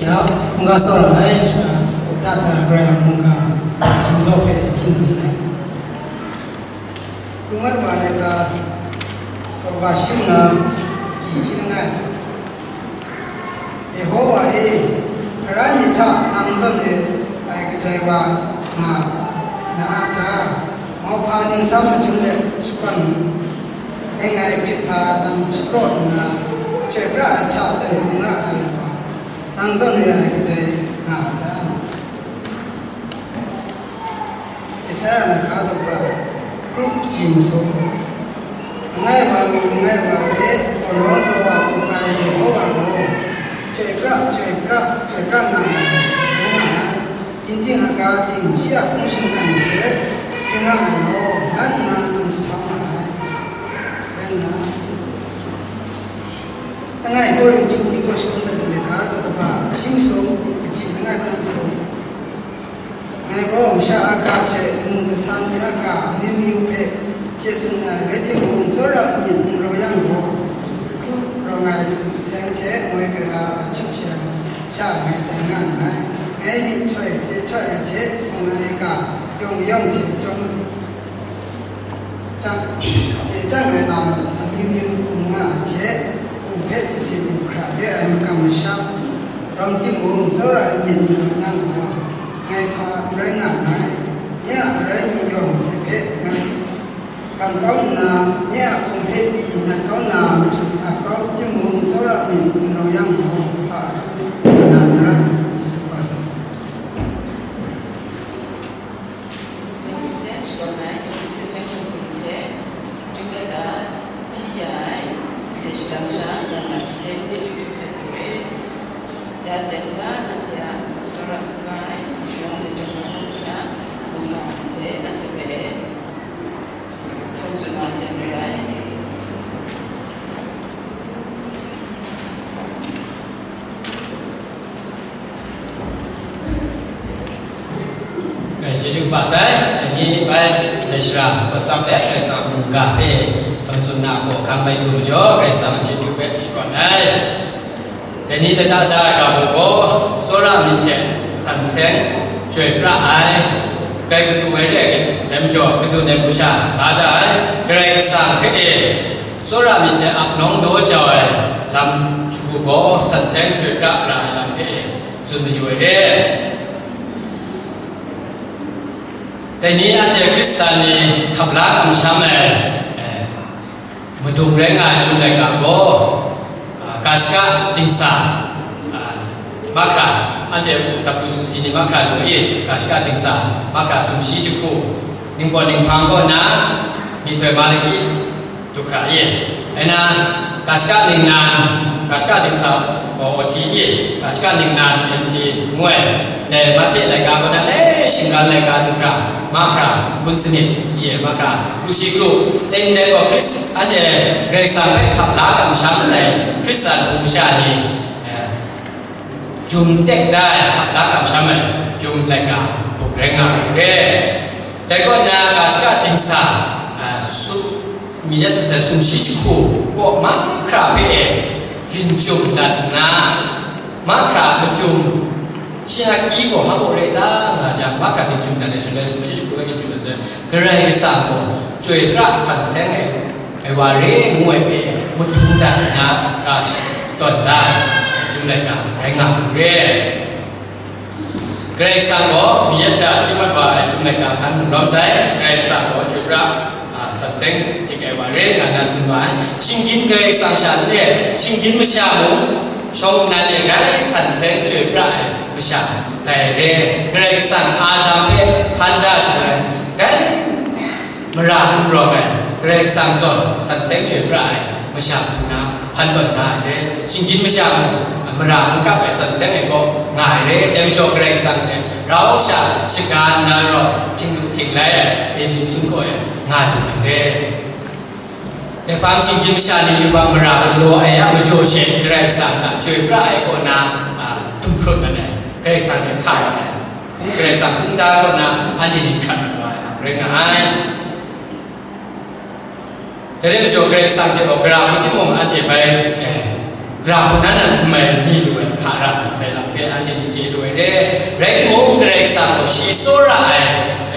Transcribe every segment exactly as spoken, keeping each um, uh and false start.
Ya, hkungga tsawra ai, shara, kata hta Karai Kasang mungga, hkum daw hpe hting lu ai. Hkungga wa ai ga, kawa shim nga, ji shi langai. Yehowa e, Hkra ni hta nang zawn re ai kadai wa nga na a ta? Mauhpa ningsam madun let shakawn ring ai hpit hpa lam shapraw nna, chyoi pra ai hta dan hkrum nga ai wa, nang zawn re ai kadai nga a ta? Isaya na ga daw pra, krup kaji masum. Langai wa mi langai wa hpe zawn rawng zawn wa mu ai Yehowa gaw, chyoi pra, chyoi pra, chyoi pra nga ai, ngu nga ai. Ginjing aga ting shi a hpung shingkang hte hpring nga ai law, nan nna tsun jahtau nga ai. Rai nna, langai Korinhtu ni hkaw shakawn dat ai ga daw pra, shi masum, kaji langai wa masum. Ngai gaw masha a ga hte amu kasa ni a ga amyu myu hpe chye tsun ai rai timung, tsawra myit n rau yang gaw, hkru rawng ai sumseng hte moi gara ai shupshang sha ngai tai nga nngai. Ngai myihtoi chye htoi ai hte sung ai ga yawng mayawng hte chyawm Chyang, chye chyang ai lam amyu myu hkum nga ai hte, hpung hpe jasin hkra re ai makam masham, rawng timung, tsawra ai myit n rau yang gaw, ngai hpa n rai nga nngai. Nye a arai ni yawng hte hpe ngai gam kau nna, nye a hpung hpe pyi nat kau na matu hkra kau timung, tsawra myit n rau yang gaw, hpa hkru na na n rai, wa sa. Singten shakawn ai, Ephese seng hkun hte, Chyum laika hti ya ai, ndai shadang sha, lam na hti hpe chyeju dum sai hku e. Ya jan hta, anhte a tsawra hkungga ai, shawng ai, jawng ai hkungga, mungga hte anhte hpe e. Hpung tsun wa nden re ai. Ngai chyeju kaba sai, dai ni bai, dai shara, hpawt tsam let Karai Kasang mungga hpe, hpung tsun na hkawhkam bai lu majaw, Karai Kasang chyeju hpe shakawn ai. Dai ni lata da ai ga gaw, tsawra myit hte san seng chyoi pra ai, grai kadu ai re ai, dai majaw kadun ai hku sha la da ai, Karai Kasang hpe e, tsawra myit hte ap nawng daw jau ai lam shagu gaw, san seng chyoi pra ra ai lam hpe e, tsun mayu ai re. Dai ni anhte Hkristan ni hkap la kamsham ai, eh, madung rai nga ai Chyum laika gaw, ah, ga shaka dingsa, ah, mahkra, anhte W C C ni mahkra lu i, ga shaka dingsa, mahkra sumshi jahku, ningpawt ninghpang kaw na, myihtoi Malaki, du hkra i. Rai nna, ga shaka ningnan, ga shaka dingsa gaw O T i, ga shaka ningnan M T ngu ai, ndai Mahte laika kaw na le shingran laika du hkra, mahkra gun sanit i, mahkra kru shi kru, ndai gaw Hkris-, anhte Karai Kasang hpe hkap la kamsham sai Hkristan hpung masha ni, eh, Chyum tek da ai, hkap la kamsham ai, Chyum laika hpuk rai nga ai re. Dai kaw na, ga shaka dingsa, a, su, mi ya sumsai sumshi jahku kaw mahkra hpe e, ginjum dat nna, mahkra machyum, shi a ki gaw hpa baw rai ta nga jang, mahkra ginjum dat ai shaloi sumshi jahku ai ginjum dat ai, Karai Kasang gaw chyoi pra san seng ai, ai wa re ngu ai hpe madung dat nna ga shi tawn da ai, Chyum laika rai nga hku re. Karai Kasang gaw myi hta hti mat wa ai Chyum laika hkan hkrung lawm sai, Karai Kasang gaw chyoi pra, a, san seng dik ai wa re nga na tsun wa ai. Shinggyim Karai Kasang sha n le, shinggyim masha mung, shawng nnan e grai san seng chyoi pra ai masha dai re. Karai Kasang Adam hpe hpan da shaloi, grai mara n rawng ai, Karai Kasang zawn san seng chyoi pra ai masha hku na hpan tawn da ai re. Shinggyim masha mung mara n kap ai san seng ai kaw nga ai re. Dai majaw Karai Kasang hte rau sha shaga nna rau htinglu htinglai ai, Eden sun kaw e nga lu ai re. Dai hpang shinggyim masha ni yubak mara galaw ai a majaw she Karai Kasang a chyoi pra ai kaw na, a, htum hkrut mat ai, Karai Kasang hte hka mat ai. Karai Kasang hkungga kaw na anhte ni hkrat mat wa ai lam rai nga ai. Dai rai majaw Karai Kasang hte gaw gara hku timung anhte bai, eh, Gara hku na na n mai mi lu ai hka ra masai lam hpe anhte ni chye lu ai re. Rai timung, Karai Kasang gaw shi tsawra ai,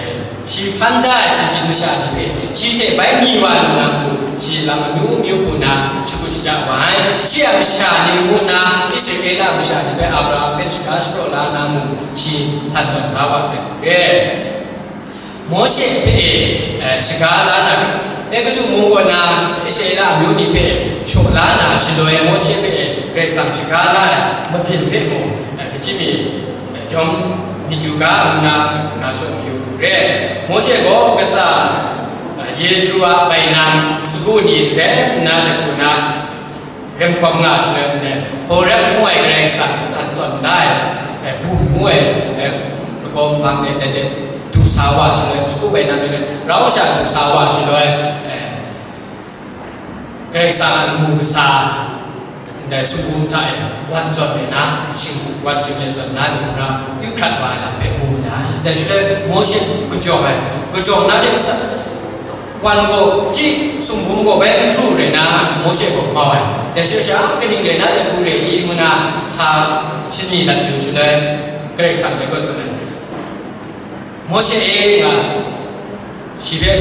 eh, shi hpan da ai shinggyim masha ni hpe, shi hte bai mi wa lu na matu, shi lam amyu myu hku na shakut shaja wa ai. Shi a masha ni ngu nna, Israela masha ni hpe Abraham hpe shaga shapraw la na mung, shi san tawn da wa sai hku re. Mawshe hpe, eh, shaga la na, Egutu mung kaw na Israela amyu ni hpe shaw la na shaloi, Mawshe hpe Karai Kasang shaga la ai mabyin hpe mung, eh, hkachyi mi, eh, jawm myit yu ga, ngu na ga tsun mayu re. Mawshe gaw kasa, eh, Yetru a bainang sagu ni rai nna, dai hku na, Rim hkawm nga shaloi nme, Horeb ngu ai Karai Kasang a tsawn da ai, eh, bum ngu ai, eh, lagaw nhpang de, de, de, du sa wa shaloi, sagu bainang de, rau sha du sa wa shaloi, eh, Karai Kasang a lamu kasa, ndai sumpu hta e wan zawn ai na, shing, wan shing let zawn na, dai hkra yu hkrat wa ai lam hpe mu ma ai. Dai shaloi Mawshe kajawng ai, kajawng na hte sa, Wan gaw, hti, sumpu gaw bai n hkru rai na, Mawshe gaw mau ai. Dai shaloi sha, kaning rai na, dai hku re i, ngu na sa shani lat yu shaloi, Karai Kasang dai gaw tsun ai, Mawshe e, nga shi hpe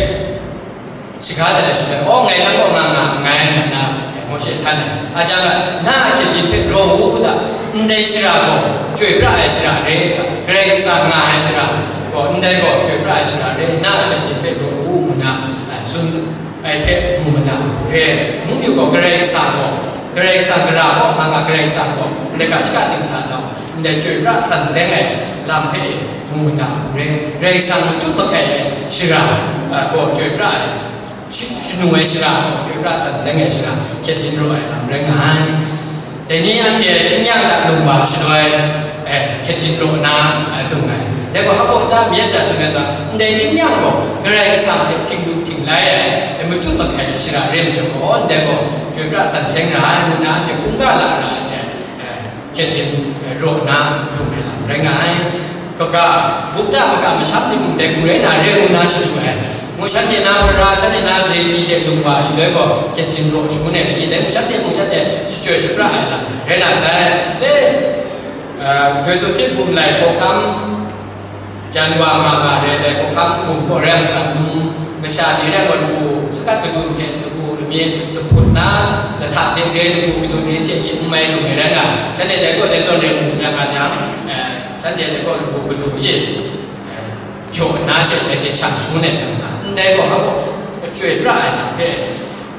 shaga dat ai shaloi, aw, ngai nang kaw nga nga nngai, ngu na Mawshe htan ai. A jang, na a hkye hpyi hpe raw u ga, ndai shara gaw chyoi pra ai shara re ga, Karai Kasang nga ai shara gaw, ndai gaw chyoi pra ai shara re, na a hkye hpyi hpe raw u, ngu na, a, tsun ai hpe mu mada hku re. Mungyu gaw Karai Kasang gaw, Karai Kasang gara gaw, nga nga Karai Kasang gaw, ndai ga shaka dingsa hta, ndai chyoi pra san seng ai lam hpe mu mada hku re. Karai Kasang matut mahkai ai shara, a, gaw chyoi pra ai, shi-, shanu ai shara gaw, chyoi pra san seng ai shara, hkyen htin raw ai lam rai nga ai. Dai ni anhte tingnyang hta lung wa shaloi, eh, hkyen htin raw na, eh, lung ai. Dai gaw, hpa ta myit sha tsun ai ta, ndai tingnyang gaw Karai Kasang hte htinglu htinglai ai, eh, matut mahkai ai shara re ai majaw gaw, ndai gaw chyoi pra san seng ra ai, ngu na anhte hkungga la ra ai hte, eh, hkyen htin, eh, raw na lung ai lam rai nga ai. Kaga, bukta maka masham ni mung dai hku rai na re ngu na shadu ai. Mung shanhte na mara, shanhte na zeti de lung wa shaloi gaw, hkyen htin raw shangun ai ni, dai mung shanhte mung shanhte shachyoi shapra ai lam rai na sai. Dai, ah, Doi Sut hte Bum Lai hkawhkam, jan wa nga nga re, dai hkawhkam bum kaw rai ai sa, num masha ni rai gaw, lapu sakat kadun hte lapu lami lahput na, lahta hte re lapu kadun ni hte ni n mai lung ai rai nga, shanhte dai gaw dai zawn re mu jang nga jang, eh, shanhte dai gaw lapu kalu i, eh, jaw na she dai hte shang shangun ai lam nga, ndai gaw, a gaw, chyoi pra ai lam hpe,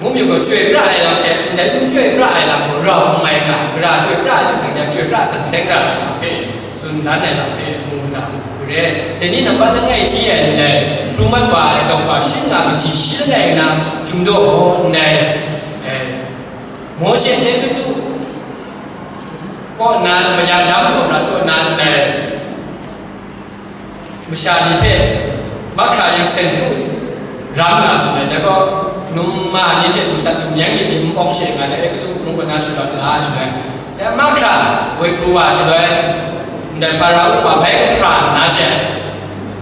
mungmyu gaw chyoi pra ai lam hte, ndai n chyoi pra ai lam gaw rau n mai nga, gara chyoi pra ai lam seng jang, chyoi pra san seng ra ai lam hpe, tsun dan ai lam hpe, mu da hku re. Dai ni nampat langai hti ai ndai, pru mat wa ai, dawk wa shi nga kaji shi langai na, Chyum daw gaw ndai, eh, Mawshe Egutu kaw na, mayam yam daw na, kaw na ndai, masha ni hpe mahkra yang sen hku ram nga tsun ai, dai gaw, num ma ni hte du sat du meng ni hpe npawng she nga ai, Egutu mung kaw na shut dat la shaloi, dai mahkra woi pru wa shaloi, ndai Hpara-u ma bai kahpra nna she,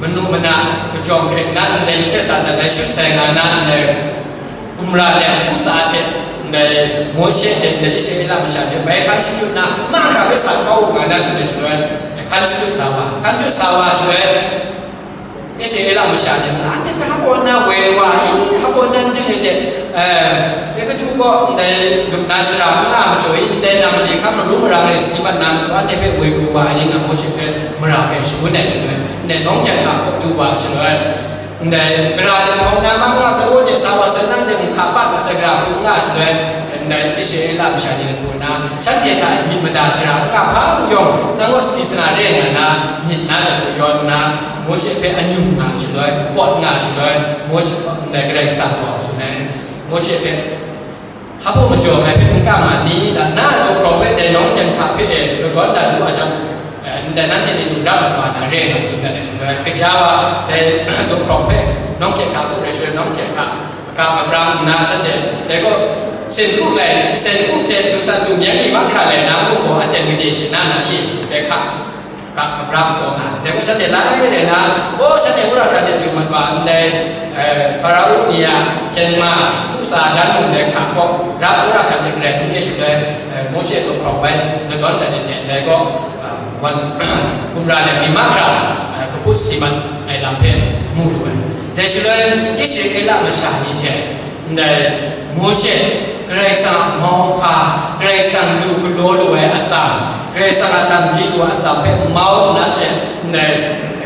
manu mana kajawng hkrit nna, ndai ni hpe dat dat ai shut sai nga nna, ndai gumra leng hku tsa hte, ndai Mawshe hte ndai Israela masha ni bai hkan shachyut nna, mahkra hpe sa kau u nga na tsun ai shaloi, hkan shachyut sa wa, hkan shachyut sa wa shaloi, Israela masha ni, anhte hpe hpa nna woi wa i, hpa nna n ding rai hte, eh, Egutu kaw ndai lup na shara n nga majaw i, ndai nam mali hkam maru marang e si mat na matu, anhte hpe woi pru wa i, nga Mawshe hpe mara hkrai shangun ai shaloi, ndai nawng hkyen hka kaw du wa shaloi, ndai gara de hkawng na ma nga sa, aw de sa wa sa, nang de mung hka pat ma sai, gara hku n nga shaloi, ndai Israela masha ni lahku nna, shanhte hta e myit mada shara n nga hpa mung yawng, nang gaw si sana re nga na, myit na lahku yawn nna, Mawshe hpe anyum nga shaloi, pawt nga shaloi, Mawshe, ndai Karai Kasang gaw tsun ai, Mawshe hpe, Hpa majaw ngai hpe n kam ma ni? Da, na a daw hkrawng hpe dai nawng hkyen hka hpe e lagawn dat wu a jang, eh, ndai nanhte ni lu ra mat wa na re nga tsun dat ai shaloi, kaja wa dai daw hkrawng hpe nawng hkyen hka hku rai shaloi, nawng hkyen hka ka kabram nna shanhte, dai gaw, sen kru lai, sen kru hte du san du myen ni mahkra lai na mung gaw, aten gade she na na i, dai hka, ka, kabram taw nga ai. Dai gaw shanhte lai rai na, gaw shanhte wora hkran de du mat wa ndai, eh, Hpara-u ni a hkyen ma, hku tsa jan mung dai hka kaw, rap wora hkran de garai n re shaloi, eh, Mawshe Mawshe law hkrawng bai ladawn dat ai hte, dai gaw, a, wan, gumra let mi mahkra, a, kaput si mat ai lam hpe mu lu ai. Dai shaloi, Israela masha ni hte, ndai Mawshe, Karai Kasang a mauhpa, Karai Kasang lu galaw lu ai atsam, Karai Kasang a lam di lu ai atsam hpe mau nna she, ndai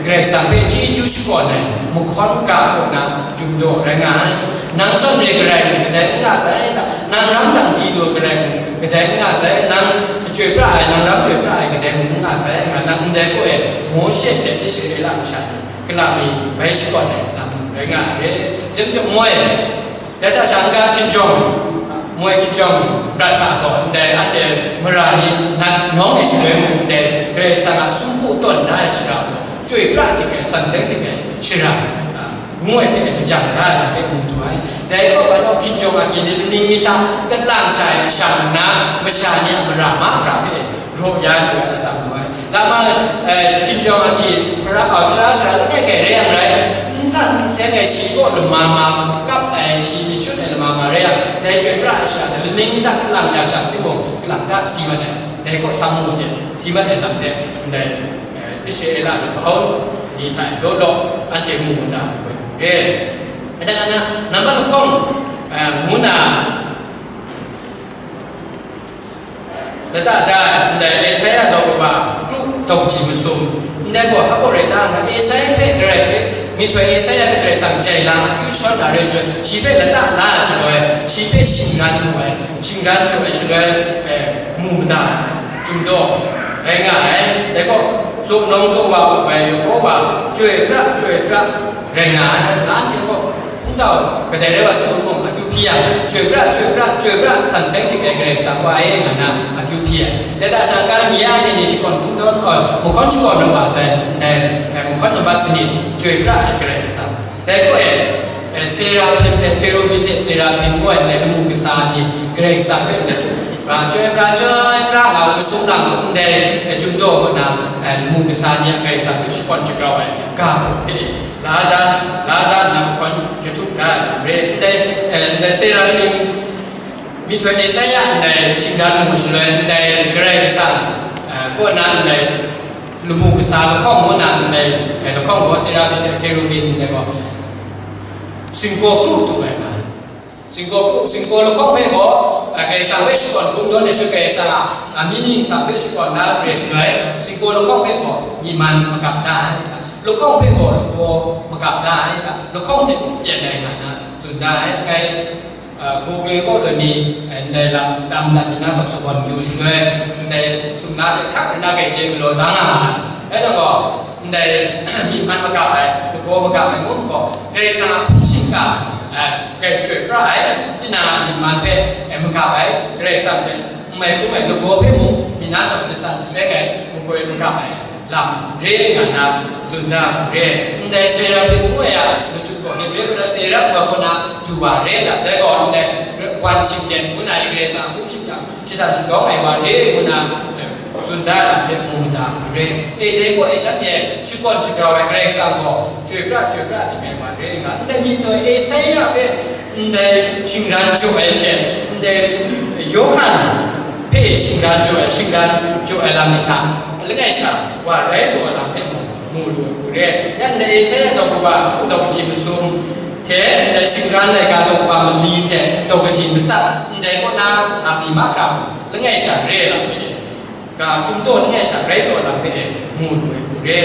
Karai Kasang hpe chyeju shakawn ai, mahkawn ga kaw na, Chyum daw rai nga ai. Nang zawn re garai mung kadai n nga sai ta? Nang ram dang di lu garai mung kadai n nga sai? Nang chyoi pra ai, nang ram chyoi pra ai kadai mung n nga sai? Nga nang ndai gaw e, Mawshe hte Israela masha ni, kala mi bai shakawn ai lam rai nga ai re. Chyum chyum moi, dai hta sha n-ga hkinjawng, moi hkinjawng prat hta gaw, ndai anhte mara ni nat nawng ai shaloi mung, ndai Karai Kasang a sumpu tawn na ai shara gaw, chyoi pra dik ai, san seng dik ai shara, a, ngu ai hpe lajang da ai lam hpe mu du ai. Dai gaw, bai naw hkinjawng agyi ni laning mi hta kalang sha ai sha nna, masha ni a mara mahkra hpe raw ya lu ai atsam lu ai. Lama, eh, hkinjawng agyi hpara, a, tara shara langai kai rai yang rai, n san n seng ai shi kaw lama ma kap ai, shi myit shut ai lama ma rai yang, dai chyoi pra ai sha, laning mi hta kalang sha sha timung, kalang ta si mat ai. Dai kaw sang mu hte si mat ai lam hpe ndai, eh, Israela na bahau ni hta e law law, anhte mu mu da ai re. Adan ana, nambat lahkawng, eh, ngu na, lata da ai, ndai Esaia daw kaba kru daw kaji masum, ndai gaw hpa rai ta nga, Esaia hpe Karai hpe, myihtoi Esaia hpe Karai Kasang jai lang akyu shawn na re shaloi, shi hpe lata la ai shaloi, shi hpe shingran mu ai, shingran jaw ai shaloi, eh, mu mada ai, Chyum daw rai nga ai. Dai gaw, zaw nawng zaw wa u ai Yehova, chyoi pra, chyoi pra rai nga ai, nga anhte gaw, hpungtau kadai rai wa sa u mung, akyu hpyi yang, chyoi pra, chyoi pra, chyoi pra, san seng dik ai Karai Kasang wa e, nga na akyu hpyi ai. Dai hta sha n-ga mi ya hte ni shakawn hpung dawn, oh, mahkawn shakawn na wa sai, ndai, eh, mahkawn nambat sanit, chyoi pra ai Karai Kasang. Dai gaw e, eh, Serahpim hte, Hkerubin hte Serahpim gaw e, ndai lamu kasa ni Karai Kasang hpe ndai chyoi pra, chyoi pra, chyoi pra nga masum lang, ndai, eh, Chyum daw kaw na, eh, lamu kasa ni a Karai Kasang hpe shakawn shagrau ai ga hkrup hpe, la da, la da nna mahkawn jahtuk da ai lam re. Ndai, eh, ndai Serahpim, myihtoi Esaia ndai shingran mu shaloi, ndai Karai Kasang, eh, kaw na ndai lamu kasa lahkawng ngu na ndai, eh, lahkawng gaw, Serahpim hte Hkerubin ndai gaw, singkaw kru tu ai nga. Singkaw kru, singkaw lahkawng hpe gaw, a, Karai Kasang hpe shakawn hpung dawn ai sut, Karai Kasang a, a, myit ningsang hpe shakawn na re shaloi, singkaw lahkawng hpe gaw myi man magap da ai, lahkawng hpe gaw lagaw magap da ai, lahkawng hte mung pyan ai nga na tsun da ai. Ngai, a, Google kaw loi mi, a, ndai lam, lam dat ni na sawk sagawn yu shaloi, ndai sumla hte hkrak rai na grai chye galaw da nga ma ai. Dai jang gaw, ndai myi man magap ai, lagaw magap ai ngu gaw, Karai Kasang a hpung shingkang, eh, grai chyoi pra ai, tinang a myi man hpe, eh, magap ai, Karai Kasang hpe n mai hkrum ai lagaw hpe mung, myi na chyawm jasan jaseng ai, makoi magap ai lam re nga na tsun da hku re. Ndai Serahpim ngu ai a, machyu gaw Hebre kaw na Serah ngu ai kaw na du wa re, dai gaw ndai wan shingten ngu na i Karai Kasang a hpung shingkang, shadang shadawng ai wa re ngu na, eh, tsun da ai lam hpe mu mada re. E, dai gaw e shanhte shakawn shagrau ai Karai Kasang gaw chyoi pra, chyoi pra dik ai wa re nga. Ndai myihtoi Esaia hpe ndai shingran jaw ai hte, ndai Yawhan hpe shingran jaw ai, shingran jaw ai lam ni hta langai sha wa rai taw ai lam hpe mu, mu lu ai hku re. Ya ndai Esaia daw kaba, daw kaji masum hte, ndai shingran laika daw kaba mali hte daw kaji matsat, ndai kaw na a mi mahkra hku langai sha re ai lam hpe, ga Chyum daw langai sha rai taw lam hpe mu lu ai hku re.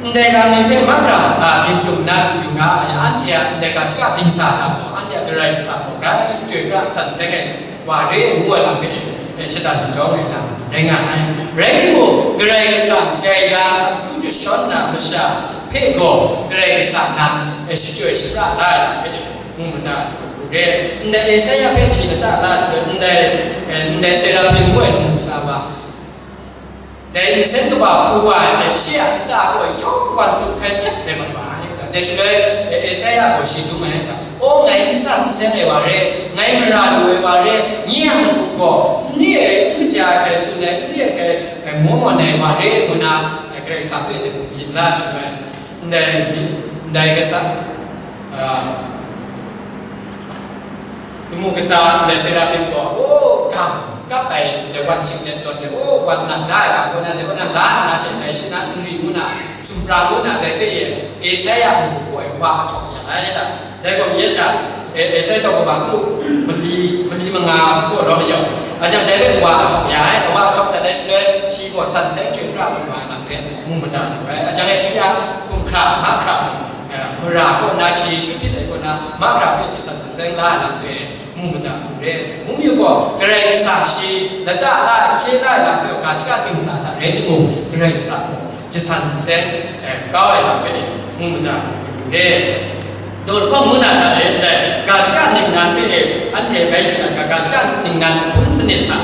Ndai lam ni hpe mahkra, a, ginjum na lu yu ga, ya, anhte a ndai ga shaka dingsa hta gaw, anhte a Karai Kasang gaw grai chyoi pra san seng ai wa re ngu ai lam hpe, e, shadang shadawng ai lam rai nga ai. Rai timung, Karai Kasang jai la akyu jashawn na masha hpe gaw Karai Kasang na, e, shachyoi shapra la ai lam hpe, mu mada lu hku re. Ndai Esaia hpe shi lata la shaloi, ndai, eh, ndai Serahpim ngu ai lamu kasa wa, dai nsen kaba hpu wa ai hte, shi a nta gaw yawng wan hkrup hkai htet rai mat wa ai. Dai shaloi, eh, Esaia gaw shi dung ai, "O, ngai n san n seng ai wa re, ngai mara lu ai wa re, nye a mukut gaw n re ai, n kaja ai hkrai tsun ai, n re ai hkrai, eh, maw mawn ai wa re," ngu na, eh, Karai Kasang hpe dai hku yin la shaloi, ndai, ndai kasa, ah, lamu kasa ndai Serahpim gaw, "O, gang, kap ai, dai wan shing let zawn let, o, wan nat da ai ga kaw na, dai kaw na la nna she, dai shi na nri ngu na, sumprang ngu na, dai hpe e, Esaia mung gaw ai wa ahtawk ya ai da. Dai gaw mi a sha, e, Esaia tau kaba kru, mali, mali manga gaw rawt mayau. A jang dai hpe wa ahtawk ya ai, wa ahtawk dat ai shaloi, shi gaw san seng chyoi pra mat wa ai lam hpe mu mada lu ai. A jang e shi a hkum hkra, mahkra, e, mara kaw na shi shut hpyit ai kaw na, mahkra hpe jasan jaseng la ai lam hpe, mu mada lu re. Mung yu gaw, Karai Kasang shi lata la ai, hkye la ai lam hpe ga shaka dingsa hta rai timung, Karai Kasang gaw jasan jaseng, eh, kau ai lam hpe mu mada lu re. Daw lahkawng ngu na hta e ndai, ga shaka ningnan hpe e anhte bai yu dat ga, ga shaka ningnan hkun sanit hta,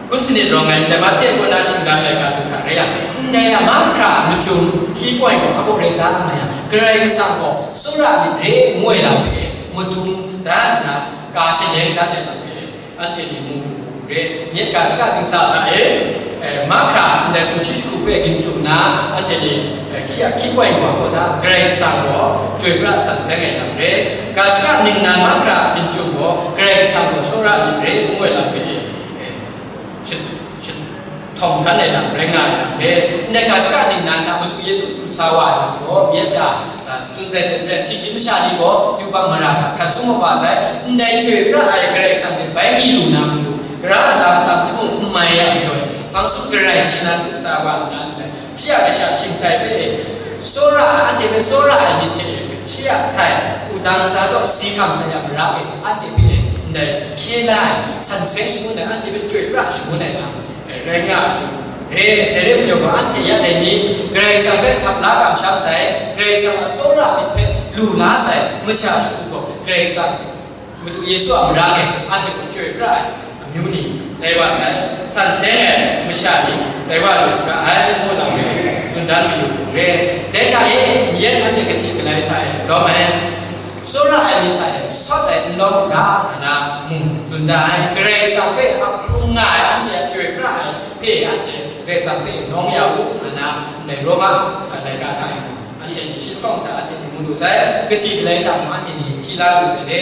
hkun sanit rawng ai ndai, Mahte kaw na shinggan ai ga du hta rai yang, ndai a mahkra a majum, key point gaw a kaw rai ta nga yang, Karai Kasang gaw tsawra myit re ngu ai lam hpe e madung da nna, ka shaleng dat ai lam hpe anhte ni mu lu re. Myit ga shaka dingsa hta e, eh, mahkra ndai sumshi jahku hpe ginchum nna, anhte ni, eh, hkye a hkye poi wa gaw da, Karai Kasang gaw chyoi pra san seng ai lam re. Ga shaka ningnan mahkra ginchum gaw, Karai Kasang gaw tsawra myit re ngu ai lam hpe, eh, sha-, sha-, htawng hkan ai lam rai nga ai lam hpe, ndai ga shaka ningnan hta Madu Yesu du sa wa ai lam gaw, myit sha, a, tsun sai hte maren, hti hkying masha ni gaw yubak mara hta hkrat sum mat wa sai, ndai chyoi pra ai Karai Kasang hte bai mi lu na matu, gara lam tam timung n mai ya ai majaw, hpang sum garai shi nan du sa wa nna ndai, shi a kasha shingtai hpe e, tsawra ai, anhte hpe tsawra ai myit hte e, shi a sai, wudang ntsa daw si hkam sai a mara e, anhte hpe e, ndai hkye la ai, san seng shangun ai, anhte hpe chyoi pra shangun ai lam, rai nga ai. Re, dai re majaw gaw, anhte ya dai ni, Karai Kasang hpe htap la kamsham sai, Karai Kasang a tsawra myit hpe lu la sai, masha shagu gaw, Karai Kasang, Madu Yesu a marang e, anhte hpe chyoi pra ai, amyu ni, tai wa sai, san seng ai, masha ni, tai wa lu saga ai, ngu lam e, tsun dan mayu lu re. Dai hta e, n-, yet anhte kahti kalai hta e, lawm ai, tsawra ai myit hta e, sawt ai n lawm u ga, nga na, mung tsun da ai, Karai Kasang hpe a hkrung nga ai, anhte a chyoi pra ai, hpe anhte Karai Kasang hpe nawng ya u, nga na, ndai Roma, a, laika hta e mung, anhte ni shi lahkawng hta anhte ni mu lu sai, kahti kalai hta mung anhte ni hti la lu sai re.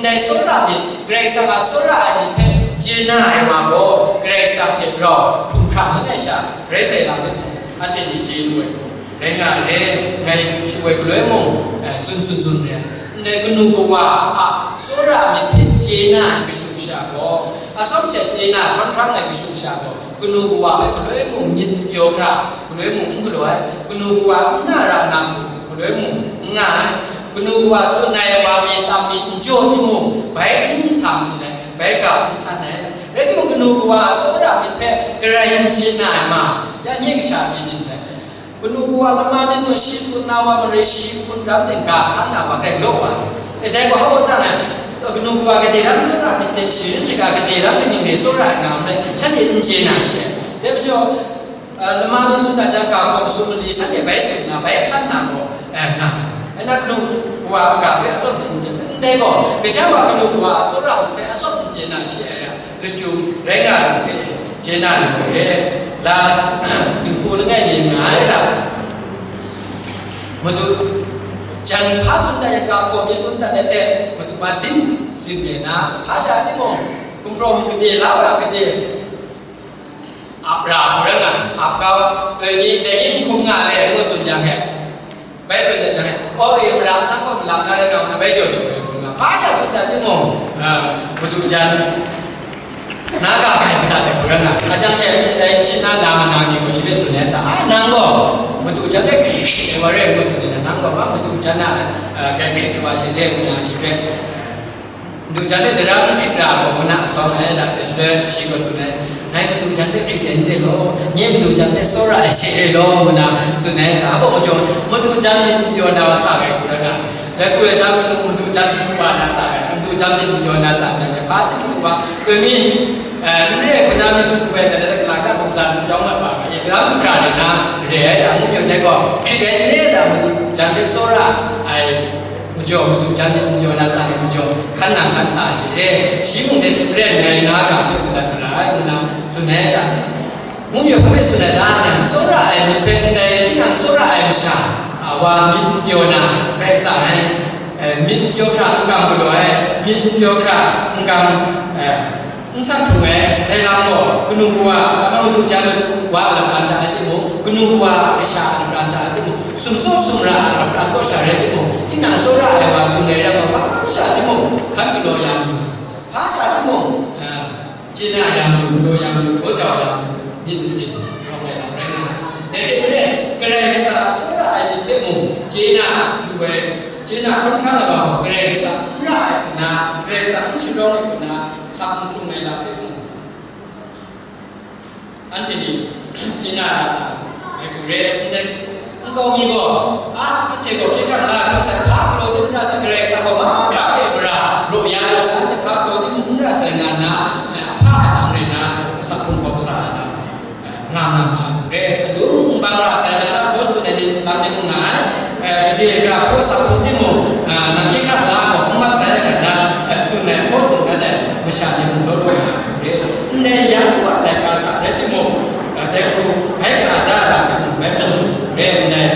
Ndai tsawra myit, Karai Kasang a tsawra ai myit hpe chye na ai wa gaw, Karai Kasang hte rau hkrung hkra langai sha rai sai lam hpe mung, anhte ni chye lu ai. Rai nga ai re, ngai shu ai galoi mung, eh, tsun tsun tsun re ai. Ndai kanu kawa a tsawra myit hpe chye na ai kashu kasha gaw, atsawm hte chye na hkawm hkrang ai kashu kasha gaw, kanu kawa hpe galoi mung myit n pyaw hkra, galoi mung n galaw ai, kanu kawa n na ra na hku, galoi mung n nga ai, kanu kawa tsun ai wa mi tam mi n jaw timung, bai n htang tsun ai, bai ga n htan ai. Rai timung, kanu kawa a tsawra myit hpe garai n chye na ai ma, ya nye kasha pyi dim sai. Kanu kawa lama ni zawn shi tsun na wa marai shi hpun ram ting ga hkan na wa grai law wa. E dai gaw hpa dan ai, kanu kawa gade ram tsawra myit hte sharin shaga gade ram kaning re tsawra ai nga marai, shanhte n chye na she ai. Dai majaw, eh, lama ni tsun dat jang, ga hkawm masum mali shanhte bai tsun na, bai hkan na gaw, eh, nga ai. Ai na kanu kawa a ga hpe atsawm myit n chye, ndai gaw, gaja wa kanu kawa a tsawra myit hpe atsawm n chye na she ai. Lachyum rai nga ai lam hpe chye na lu ai re. La, dinghku langai mi nga ai ta? Madu jan hpa tsun dat yang, ga hkawm mi tsun dat ai hte, madu wa zin, zin le na, hpa sha timung, gumhpraw mung gade la wa gade, ap ra hku rai nga, ap kau, dai ni, dai ni n hkum nga le, ngu tsun jang he. Bai tsun dat jang e, "Aw e, mara nang gaw malam na rai nga, nang bai jaw jaw ai," ngu nga, hpa sha tsun dat timung, a, madu jan, na ga hkai madat ai hku rai nga. A jang she, dai shi na la manang ni gaw shi hpe tsun ai ta, "A, nang gaw madu jan hpe grai hkrit ai wa rai ngu," tsun ai ta, "Nang gaw ma madu jan na, a, grai hkrit ai wa she le," ngu na shi hpe, Madu jan hpe dara n hkrit ra gaw, mana asawng ai, da, dai shaloi shi gaw tsun ai, "Ngai madu jan hpe hkrit ai n re law, nye madu jan hpe tsawra ai she re law," ngu na tsun ai, da, hpa majaw, madu jan myit n pyaw na wa sa ai hku rai nga, dai hku rai jang, madu, madu jan hkrit wa na sa ai, madu jan myit n pyaw na sa ai, hpa tim madu wa, dai mi, eh, n re ai hku na, madu hku ai, da, da, da, da, bungsa n yawng mat wa, e, dara n hkra re na, re ai, da, ngu myit dai gaw, hkrit ai n re ai, da, madu jan hpe tsawra ai, Majaw, madu jan myit n pyaw na sa ni majaw, hkan nang hkan sa ai she, shi mung dai hte maren ngai na ga hpe madat mara ai, ngu na tsun ai ta? Mung yawng hpe tsun ai ta? Nang tsawra ai myit hpe ndai tinang tsawra ai masha, a, wa myit n pyaw na rai sa ai, eh, myit n pyaw hkra n kam galaw ai, myit n pyaw hkra n kam, eh, N sat hkrung ai, dai lam gaw, kanu kawa, lama madu jan madu wa a lapran da ai timung, kanu kawa a kasha a lapran da ai timung, sumtsaw sumra a lapran kaw sha rai timung, tinang tsawra ai wa tsun ai ram gaw, hpa sha timung, hkan galaw ya mu, hpa sha timung, ah, chye na ya mu, galaw ya mu, galaw jau ya mu, myit masin rawng ai lam rai nga ai. Dai hte maren, Karai Kasang a tsawra ai myit hpe mung, chye na lu ai, chye na hkawm hkra ai wa gaw, Karai Kasang n ra ai hku na, Karai Kasang n sharawng ai hku na, sa n hkrung ai lam hpe mung, anhte ni chye na ra ai hku re, ndai nkau mi gaw, a, anhte gaw hkye hkrang la hkrum sai, hpa galaw tim n ra sai, Karai Kasang gaw mahkra hpe mara, raw ya law sai, anhte hpa galaw tim n ra sai, nga nna, eh, ahpa a lam rai nna, asak hkrung hkawm sa ai lam, eh, nga nga ma ai hku re, adung bang ra sai, na na hkaw tsun ai ni lam ni mung nga ai, eh, gade gara hkaw sa hkrum timung, ah, nang hkye hkrang la gaw n mat sai, nga nna, eh, tsun ai hkaw tsun ai, masha ni mung law law nga ai hku re. Ndai Yaku a laika hta rai timung, dai hku bai ka da ai lam hpe mung bai hkrum re, ndai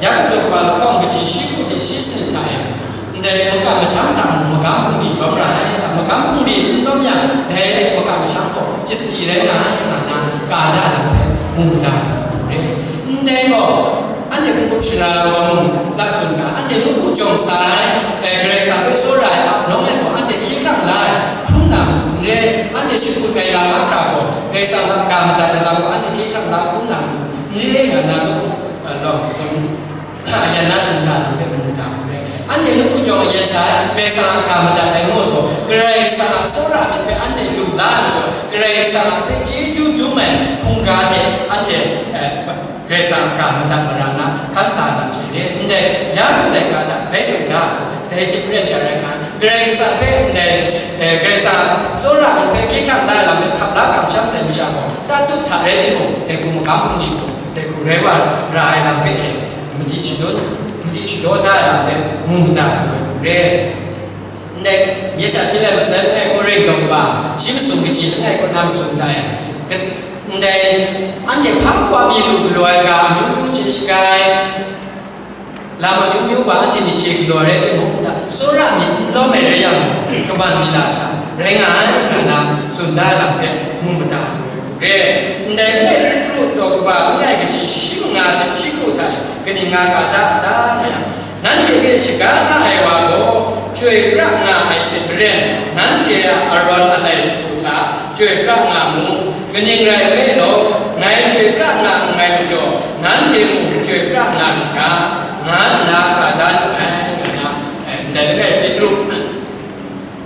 Yaku daw kaba lahkawng kaji shi hku hte shi sanit hta e, ndai makam masham hta mung magam bungli bawm ra ai, magam bungli n bawm yang, dai makam masham gaw chyasi rai nga ai, nga na ka da ai lam hpe mu mada ai hku re. Ndai gaw, anhte hkungkup shara wa mung la tsun ga, anhte nawku jawng sa ai, eh, Karai Kasang hpe tsawra ai, ap nawng ai gaw, anhte hkye hkrang la ai, hkrum na matu n re, anhte shakut ai lam mahkra gaw, Karai Kasang a ga madat ai lam gaw, anhte hkye hkrang la hkrum na matu n re, nga na gaw, eh, lawm tsun, yan na tsun ga lam hpe mu mada hku re. Anhte nawku jawng a yan sa ai, Karai Kasang a ga madat ai ngu ai gaw, Karai Kasang a tsawra myit hpe anhte lu la ai majaw, Karai Kasang a hpe chyeju dum ai hkungga hte anhte, eh, Karai Kasang a ga madat mara nga hkan sa ai lam shi re. Ndai Yaku laika hta bai tsun ga, dai hte maren sha rai nga, Karai Kasang hpe ndai, eh, Karai Kasang a tsawra myit hpe hkye hkrang da ai lam hpe hkap la kamsham sai masha gaw, tatut hta rai timung, dai hku magam hpung ni gaw, dai hku rai wa ra ai lam hpe e, madi shadaw, madi shadaw da ai lam hpe mu mada ai hku re. Ndai, Myit Sha Hti Lai Matsan langai kaw ring daw kaba, shi masum kaji langai kaw na matsun da ai. Ka-, ndai, anhte hpa wa mi lu galaw ai ga amyu myu chye shaga ai, lam amyu myu wa anhte ni chye galaw ai rai timung, nta, tsawra myit n lawm ai rai yang, kaban ni la sha, rai nga ai, nga na tsun da ai lam hpe mu mada ai hku re. Ndai langai rit pru daw kaba langai kaji shi manga hte shi hku hta e, kaning nga ga da a ta, nga yang, Nanhte hpe shaga nga ai wa gaw, chyoi pra nga ai hte maren, nanhte a arawn alai shagu hta chyoi pra nga mu, kaning rai nme law, ngai chyoi pra nga nngai majaw, nanhte mung chyoi pra nga myit ga, nga nna ka da lu ai, nga na, eh, ndai langai Petru,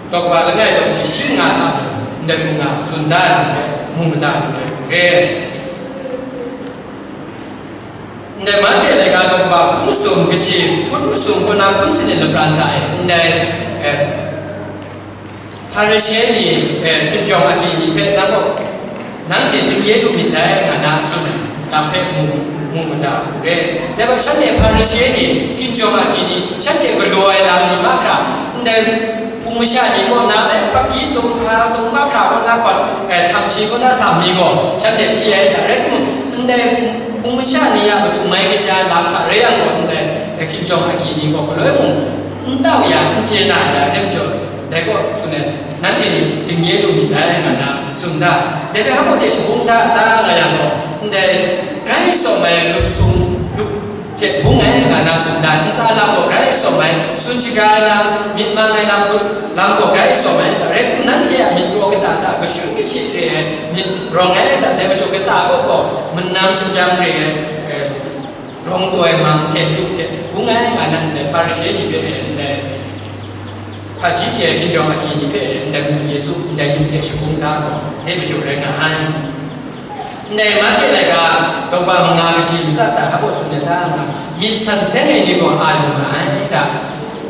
daw kaba langai daw kaji shi manga hta mung, ndai hku nga tsun da ai lam hpe mu mada lu ai hku re. Ndai Mahte laika daw kaba hkun masum kaji, hkun masum kaw na hkun sanit lapran hta e, ndai, eh, Hparishe ni, eh, hkinjawng agyi ni hpe nang kaw, nanhte dingye lu myit dai, nga na tsun ai lam hpe mu, mu mada hku re. Dai hpe shanhte Hparishe ni, hkinjawng agyi ni, shanhte galaw ai lam ni mahkra, ndai Hpung masha ni kaw na, dai hpaki tung hpa tung mahkra kaw na hkawt, eh, htam shi kaw na htam mi gaw, shanhte hpyi ai da, rai timung, ndai hpung masha ni a matu mai kaja lam hta rai yang gaw, ndai, eh, hkinjawng agyi ni gaw, galoi mung n tau ya, n chye na ya, rai majaw, dai gaw tsun ai, nanhte ni dingye lu myit dai, nga na tsun da. Dai hpe hpa de shabung da, da nga yang gaw, ndai grai tsawm ai lup sung, lup hte bung ai, nga na tsun da, ntsa lam gaw grai tsawm ai, sun shaga ai lam, myit mang ai lam, lam gaw grai tsawm ai, rai timung, nanhte a myit gaw kata hta kashun kashyi re ai myit rawng ai, dai majaw kata gaw gaw manam shajang re ai, eh, rawng taw ai mang hte lup hte bung ai, nga na ndai Hparishe ni hpe, eh, ndai hpaji chye ai hkinjawng agyi ni hpe, eh, ndai Madu Yesu ndai lup hte shabung da gaw, dai majaw rai nga ai. Ndai Mahte laika daw kaba manga kaji ntsa hta hpa tsun ai ta nga, myit san seng ai ni gaw a lu nga ai ta?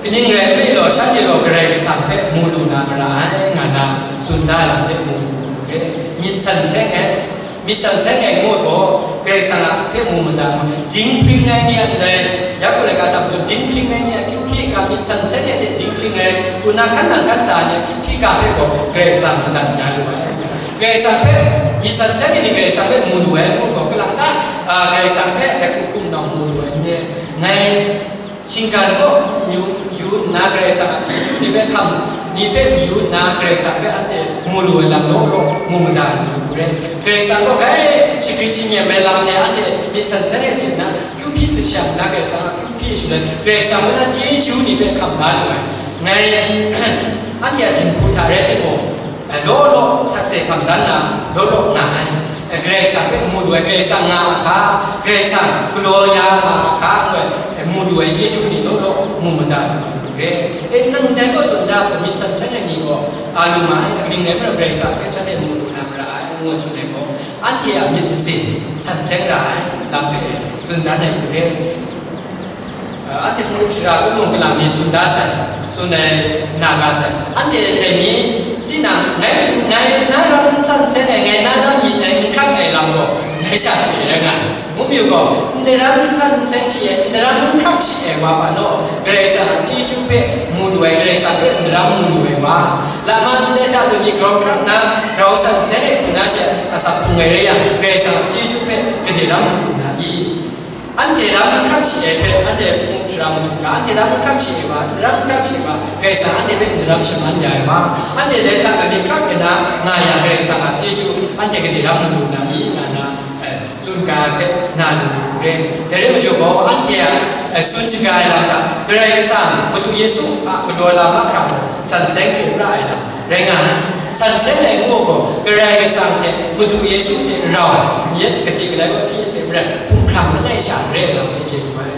Kaning rai nme law, shanhte gaw Karai Kasang hpe mu lu na mara ai, nga na tsun da ai lam hpe mu lu re. Myit san seng ai, myit san seng ai ngu ai gaw, Karai Kasang a hpe mu mada ngu, dinghpring ai ni a ndai, Yaku laika hta tsun, dinghpring ai ni a kyu hkyi ga, myit san seng ai hte dinghpring ai, hku na hkan nang hkan sa ai ni a kyu hkyi ga hpe gaw, Karai Kasang madat ya lu ai. Karai Kasang hpe, myit san seng ai ni Karai Kasang hpe mu lu ai, ngu gaw, kalang ta, a, Karai Kasang hpe dai hku hkum nawng mu lu ai, n re. Ngai shinggan kaw yu, yu nna, Karai Kasang a chyeju ni hpe hkam Ni hpe mayu nna Karai Kasang hpe anhte mu lu ai lam law law mu mada lu ai hku rai. Karai Kasang gaw grai shagrit shingnyim ai lam hte anhte myit san seng ai hte na kyu hpyi sashang nna Karai Kasang a kyu hpyi shaloi Karai Kasang hpe na chyeju ni hpe hkam la lu ai. Ngai anhte a dinghku hta rai timung, law law sakse hkam dan na law law nga ai. Karai Kasang hpe mu lu ai, Karai Kasang nga a hka, Karai Kasang galaw ya nga a hka, ngu ai, mu lu ai chyeju ni law law mu mada lu ai hku rai. E, nang dai gaw tsun da, myit san seng ai ni gaw, a lu nga ai, kaning rai nme law Karai Kasang hpe shanhte mu lu na mara ai, ngu tsun ai gaw, anhte a myit masin san seng ra ai lam hpe tsun dan ai hku rai. Anhte hpung lup shara hku mung kala mi tsun da sai, tsun ai na ga sai. Anhte dai ni, tinang, ngai, ngai na ram n san seng ai, ngai na ram myit ai, n hkrak ai lam gaw, ngai sha chye rai nga ai. Ngu mayu gaw, ndaram n san n seng shi ai, ndaram n hkrak shi ai wa hpa naw, Karai Kasang a chyeju hpe mu lu ai, Karai Kasang hpe ndaram mu lu ai wa, lama ndai hta lu ni grau hkrak nna, grau san seng ai hku na shi a asak hpung ai rai yang, Karai Kasang a chyeju hpe gade ram mu lu na i? Anhte ram n hkrak shi ai hpe, anhte hpung shara mu tsun ga, anhte ram n hkrak shi ai wa, ndaram n hkrak shi ai wa, Karai Kasang anhte hpe ndaram shaman ya ai wa, anhte dai hta lu ni hkrak nna nga yang, Karai Kasang a chyeju anhte gade ram mu lu na i? Nga na, eh, tsun ga ai hpe na lu lu re. Dai rai majaw gaw, anhte a, eh, tsun shaga ai lam hta, Karai Kasang, Madu Yesu a galaw ai lam mahkra gaw san seng chyoi pra ai lam rai nga ai. San seng ai ngu gaw, Karai Kasang hte Madu Yesu hte rau, myit kahti galai wa hti hte maren hkumhkrang langai sha re ai lam hpe chye lu ai.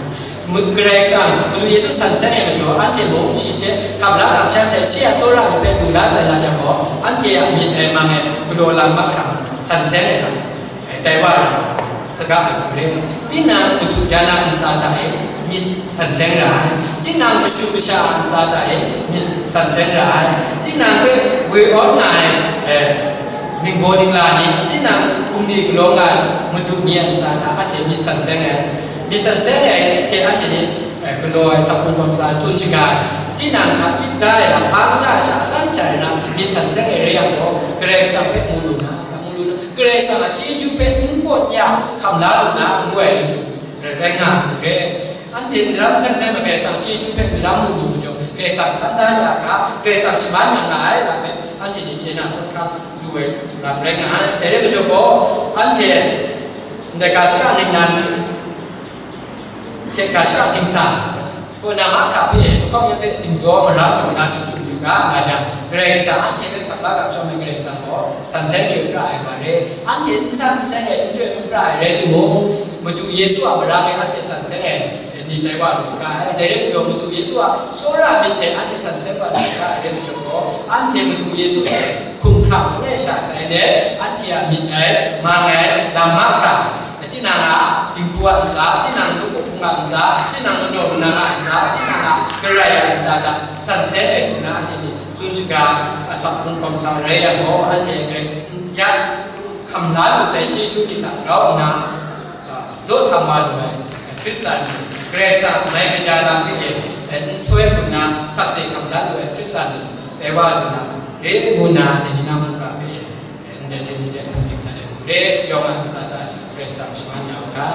Mut-, Karai Kasang, Madu Yesu san seng ai majaw, anhte mung shi hte hkap la hkap sha hte shi a tsawra ni hpe lu la sai na jang gaw, anhte a myit ai mang ai galaw lam mahkra san seng ai lam. Ai, tai wa ai saga ai hku re. Tinang madu jan a ntsa hta e myit san seng ra ai. Tinang kashu kasha a ntsa hta e myit san seng ra ai. Tinang hpe woi awn nga ai, eh, ningbaw ningla ni, tinang bungli galaw nga ai madu ni a ntsa hta anhte myit san seng ai. Myit san seng ai hte anhte ni, eh, galaw ai, sak hkrung hkawm sa ai, tsun shaga ai. Tinang hta ip da ai lam hpa n na sha, san sha ai na myit san seng ai rai yang gaw, Karai Kasang hpe mu lu na, mu lu na, Karai Kasang a chyeju hpe n pawt ya hkam la lu na, ngu ai lachyum rai, rai nga ai hku re. Anhte ndaram san seng ai Karai Kasang a chyeju hpe ndaram mu lu majaw, Karai Kasang hkan da ya ga, Karai Kasang shaman ya nga ai lam hpe anhte ni chye na hkawhkam lu ai lam rai nga ai. Dai rai majaw gaw, anhte ndai ga shaka ningnan hte ga shaka dingsa, kaw na mahkra hpe, hkawng yan hpe dingdaw maram lu na, dingchum yu ga, nga jang, Karai Kasang anhte hpe hkap la hkap shawng ai Karai Kasang gaw, san seng chyoi pra ai wa re, anhte n san n seng ai, n chyoi n pra ai rai timung, Madu Yesu a marang e anhte san seng ai ni tai wa lu saga ai. Dai rai majaw, Madu Yesu a tsawra myit hte anhte san seng wa lu saga ai rai majaw gaw, anhte Madu Yesu hte hkumhkrang langai sha ai let, anhte a myit ai, mang ai, lam mahkra, tinang a dinghku a ntsa, tinang lungkup hpung a ntsa, tinang manaw manang a ntsa, tinang a garai a ntsa hta san seng ai hku na anhte ni tsun shaga, asak hkrung hkawm sa rai yang gaw, anhte garai n ya hkam la lu sai chyeju ni hta grau nna, a, daw htam wa lu ai Hkristan ni, Karai Kasang a mai kaja lam hpe e, e, nhtoi hku nna sakse hkam dan lu ai Hkristan ni tai wa lu na re, ngu nna dai ni na mungga hpe e, ndai hte ni hte hpungdim hta de hku re, yawng a ntsa hta Karai Kasang shaman ya u ga.